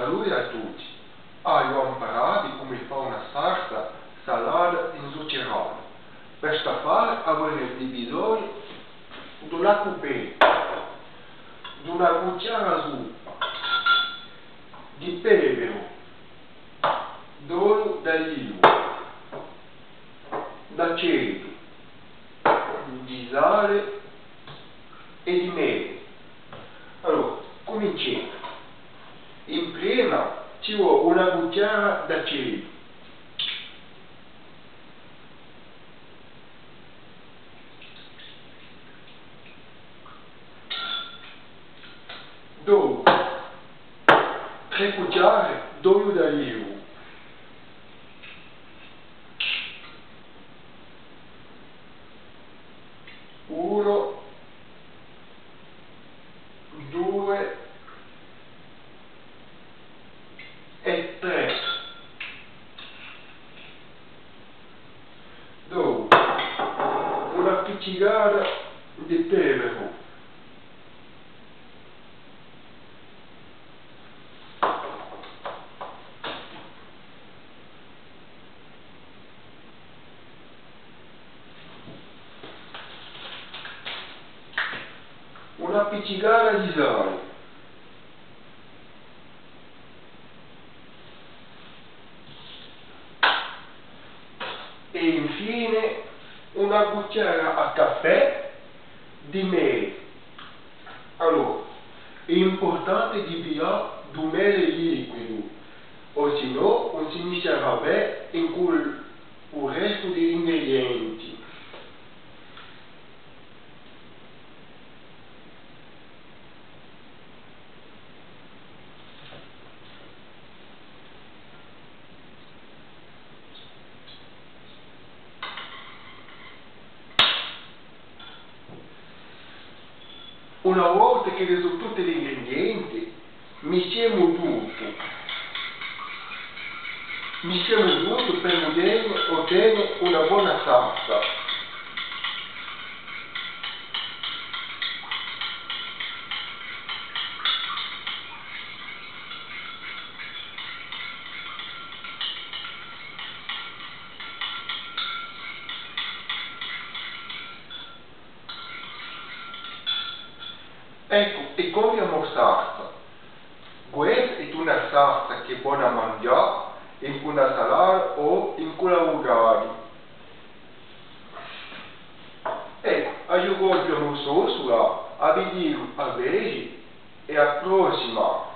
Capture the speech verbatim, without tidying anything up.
Salute à tutti! Aghju à amparà vi cumu fà una sarsa salata inzuccherata. Per st'affare avemu bisognu d'una cupetta, d'una cuchjara à suppa di peperu, d'oliu d'alivu, d'acetu, di sale è di meli. Allora, cuminciemu. In prima ci vole una cuchjara d'acetu. Dopu, trè cuchjare d'oliu d'alivu. Unu, dui è trè. Dopu, una piccicata di peperu. Una piccicata di sale. È infine una cuchjara à caffè di meli. Allora, hè impurtante di piglià di u meli liquidu, o sinnò ùn si miscerà bè incù u restu di l'ingredienti. Una volta chì ci sò tutti l'ingredienti, miscemu tuttu. Miscemu tuttu per otene, otene una bona salsa. Eccu, è quantu hè a mo salsa. Questa hè una salsa chì hè bona à manghjà incù una salata o incù l'avvucatu. Eccu, aghju compiu a mo sosula, à vi dì à vedeci è à a prossima.